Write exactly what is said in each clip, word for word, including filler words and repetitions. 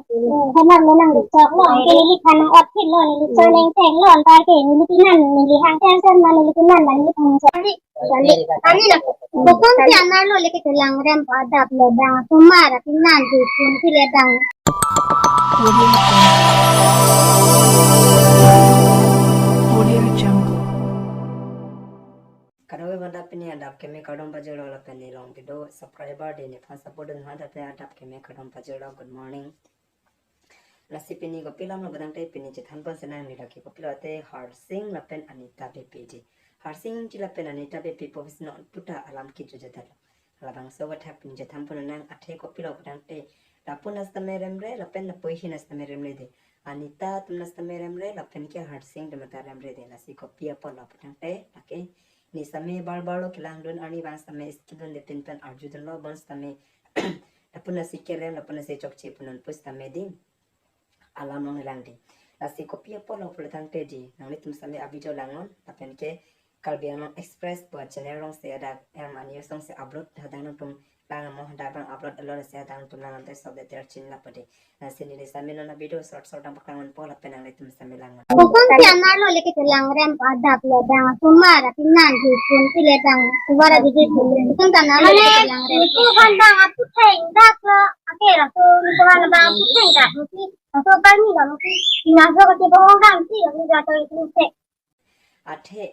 Hemar menang dicok lo, ke neli khan nang otphit lo, neli choneng teng lo, antar ke neli pinan, neli hang teng sen ma neli pinan, ma neli khan chok. Ani, ani na, bokong pi anar lo leke kelang rem pu adap le dang, tumar pinan di pun pi le dang. Audio Jungle. Kadokave aphan ta pini adap keme kardom pajirlo lapen nelong kedo subscriber de nephan support dun aphan ta pini adap keme kardom pajirlo. Good morning. Lasi pini kopi alam lo pulotangte pini chethan pon si nang neli lake kopilo te Harsing lapen Anita Beypi di. Harsing di lapen Anita Beypi pu pusi non puta alam kejut jatlo. Labangso athak pini chethan pon nang, athe kopilo pulotangte lapu na sitame remre lapen lapu ahin na sitame remre de. Anita atum na sitame remre lapen ke Harsing atum ta remre de. Lasi kopi apotlo pulotangte lake ne sitame bar bar lo kelang dun, arnivang sitame skip dunde pinpen arju dunlo, bon sitame lapu na si kerem, lapu na si chokche pu non pu sitame di alam along lang di. Lasi kopi apotlo pulotangte di, nanglitum sitame a-video langnon, lapen ke Karbi Anglong Express pu channel along si adak em a-news along si upload, hadak nangtum lang mo, hadak abang upload lo, lasi hadak nangtum lang ante sob de ter chin lapu di. Lasi neli sitame non a-video short short dam paklang ponpo lapen nanglitum sitame lang. Bokong pi anar lo leke kelang rem pu adap le dang, tumar pinan di pun pi le dang, tumar di di pun. Bokong pi anar lo leke kelang rem. Itu kan bang aputheng dak lo, ake lo tu, itu kan bang aputheng dak, mesti, atau bang ni lo, mesti, pinaso ke bokong dam si, mesti atau itu cek. Athe,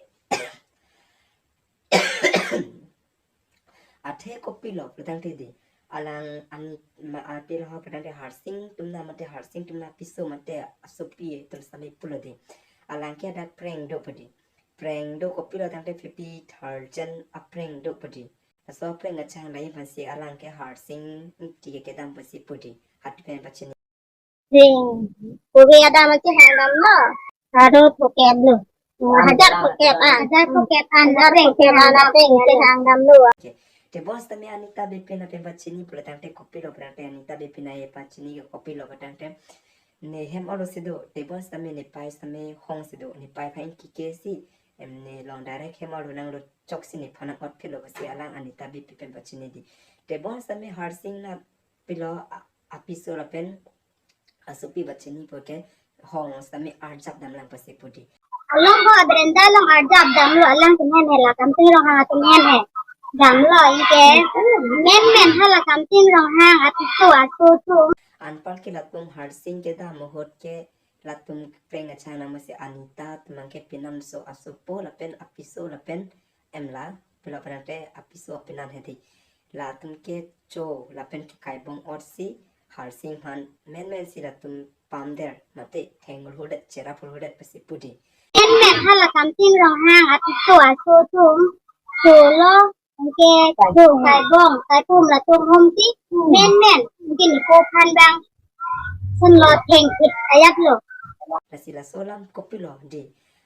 athe kopilo pulotangte di, alang an ma apil ho pulotangte Harsing atum na mate Harsing atum na piso mate asopi atum sitame pulo di. Alang ke adak prank do pu di. Prank do, kopilo tangte fifty thousand a-prank do pu di. Laso prank kachehang lahai aphan si alang ke Harsing ti ke kedam pu si pu di. Hati pen pachini. Sing. Kove adam kachehang damlo. Aro phokep lo. Hajar phokep an. Hajar phokep an. Hajar phokep an. Hajar phokep an. Kachehang damlo. Okay. Tebon sitame Anita Beypi na pen pachini pulotangte kopilo pulotangte Anita Beypi na ye pachini ke kopilo pulotangte ne hem arlo si do. Tebon sitame ne pai sitame hong si do. Ne pai aphan kike si, em, ne long direct hem arlo nanglo chok si nephan nang otphit lo pusi alang Anita Beypi pen pachini di. Tebon sitame Harsing na pilo a-, apiso lapen asopi pachini pu ke hong sitame arjap damlang pusi pu di. Along ho brenda along arjap damlo, alang kenen he, la Kamting Ronghang kenen he. Damlo, anke menmen hala Kamting Ronghang apiso aso atum. Anpar ke latum Harsing kedam ahut ke latum prank kachehang nang pusi Anita atum ke pinanso asopo lapen apiso lapen em la, pilo pulotangte apiso apinan he di. Latum kecho lapen kekaibong ot si Harsing aphan menmen si latum pamder mate thengul hudet cherap hudet pusi pu di. Menmen hala Kamting Ronghang apiso aso atum cholo, anke kaibong, kaibong, kaibong latum hom si menmen, anke niko aphan bang sunlo thengkit ayat lo. Lasi laso alam kopilo di.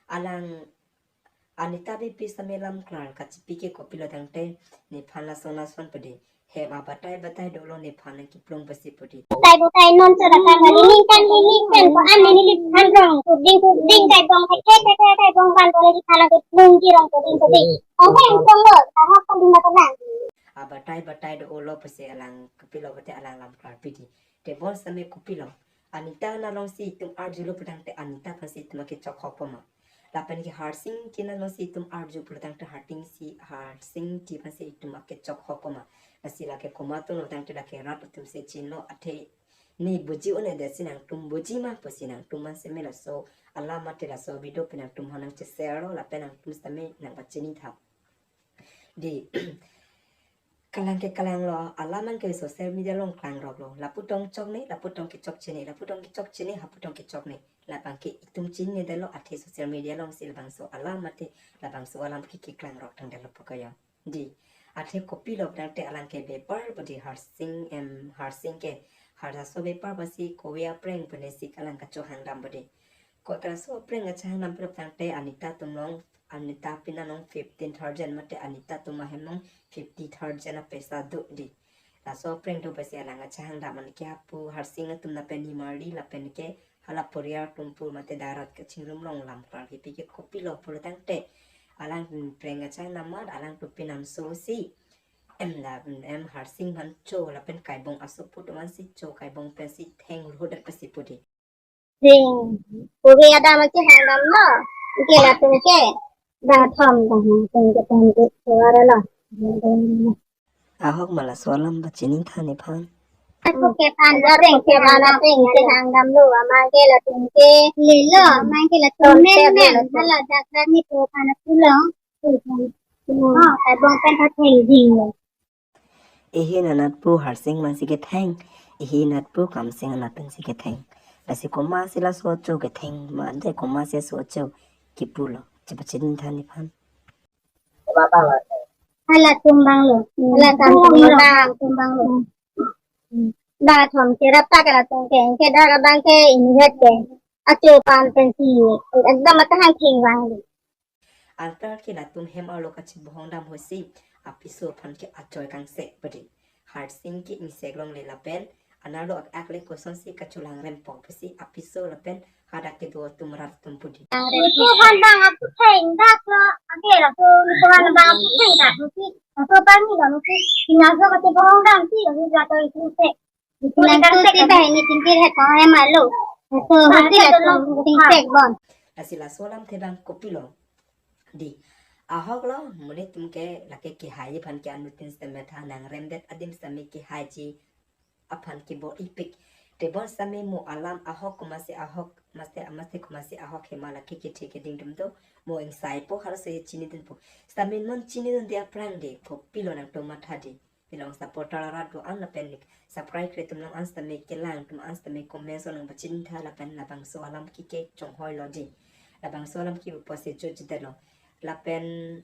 Alang Anita Beypi sitame lam klar kachipi ke kopilo tangte nephan lason lason pu di. Hem abatai batai dolo, nephan nangkiplung pusi pu di. Batai batai non chora kan, lining kan lining kan ko an neli phan rong tuding tuding kaibong kai kai kai kaibong kan ko neli phan nangkiplung ki rong tuding tuding. Ong kai ong lo, tahap kan ding batai. Abatai batai dolo pusi alang kopilo pulotangte alang lam klar pi di. Tebon sitame kopilo. Anita na along si itum arjulo pulotangte Anita aphan si itum akechok hokpo ma. Lapen ke Harsing ti na along si itum arju pulotangte Harsing si, Harsing ti aphan si itum akechok hokpo ma. Lasi lake komat atum lo tangte lake rat atum si chinlo, athe ne buji un-e det si nangtum buji ma pusi nangtum man seme laso alam mate laso video pen nangtum aphan nangche-share lo lapen nangtum sitame nangpachini tha. Di, kalang ke kalang lo, alam an ke social media along klangrok lo. Lapu tong chok ne, lapu tong kechok chini, lapu tong kechok chini, hapu tong kechok ne. Labang ke itum chinine detlo, athe social media along si labangso alam mate labangso alam ke keklangrok tang detlo pu ko yo. Di, athe kopilo pulotangte alang ke bepar pu di Harsing, em, Harsing ke, Harsaso bepar pusi kove a-prank pu ne si alang kachohang dam pu di. Ko kalaso prank kachehang dam pulotangte Anita atum along, Anita apinan along fifteen thousand mate Anita atum ahem along fifty thousand apaisa do di. Laso prank do pusi alang kachehang dam, anke hapu Harsing atum na pen nimarli lapen ke hala poriyal atum pu mate darat kachingrum along lam klar kipi ke kopilo pulotangte alang prank kachehang dam amat alangtum pinanso si em, la em Harsing aphan cho lapen Kaibong aso pu atum ansi cho, Kaibong pensi theng rodet pasi pu dei. Sing, kopi adam achi hang damlo. Ke latum ke. Dak thom dak thom ke thom ke suara lo. Ahok ma laso alam pachini than nephan. Ako ke pan lo, reng ke mana reng ke hang damlo, amang ke latum ke lelo, amang ke latum men men, hala dak dak ni po pan pulo. Oh, Kaibong pen tha theng dinglo. Ehin anat pu Harsing aphansi ketheng, ehin anat pu Kamsing anat pensi ketheng. Lasi komatsi laso acho ketheng, mate komatsi laso acho kipulo, chepachini than nephan. Halatum abang lo. Halatum abang lo. Dak thom cherap ta ke latum ke, ke dak abang ke inhet ke. Acho pan pensi. Ekdam mata hang theng vang lo. Anparke latum hem arlo kachibohong dam hoisi apiso aphan ke achoi kangsek pu dei. Harsing ke ingsek longle lapen anerlo ak-ak le kosonsi kacholang rempok pusi apiso lapen hadak kedo atum rat atum pu dei. Itu handang aku theng dak lo, ake laso itu handang aku theng dak lo si. Laso pani lo si. Pinaso kachibohong dam si, laso jatuh itu se. Nangtum si bai ni tingkir het pang hem arlo. So, hosi latum tingtek bon. Lasi laso alamthe abang kopilo dei. Ahok lo, monit atum ke lake kehai aphan ke anuttin sitame tha nangremdet adim sitame kehaiji aphan kebor-ipik. Tebon sitame mo alam ahok komatsi ahok, mate, mate komatsi ahok hema lake kethe keding atum do. Mo ingsai po halaso ye chinidunpo. Sitame non chinidunde aphrang dei, kopilo nangtum matha dei. Pilong supporter arat do-an lapen nik subscribe kre atum long an sitame, kelang atum an sitame comment so nangpachini tha lapen labangso alam ke kechonghoi lo dei. Labangso alam ke pusi jojidetlo. Lapen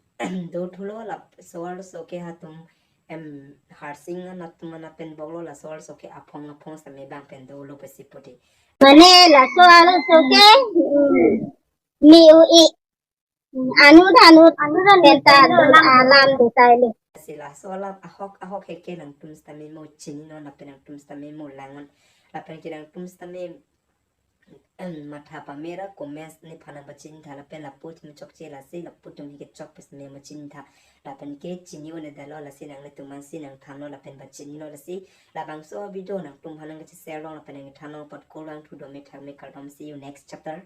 do thulo laso arloso ke hatum em Harsing anat atum anat pen boklo, laso arloso ke aphong aphong sitame bang pen dolo pasi pu dei. Mane laso arloso ke, mm, mi u i. Anu danu, anu danu penta anu danu alam do taile. Si laso alam ahok ahok heke nangtum sitame mo chininon lapen nangtum sitame mo langnon. Lapen ke nangtum sitame, em, matha pamera comments nephan nangpachini tha lapen lapu atum chokche lasi lapu atum ke chok pes me pachini tha. Lapen ke chini un-edetlo lasi nanglitum ansi nangthanlo lapen pachinilo lasi. Labangso video nangtum aphan nangkacheshare long lapen nangthanlo apot ko lang thu do me thak me kardom. See you next chapter.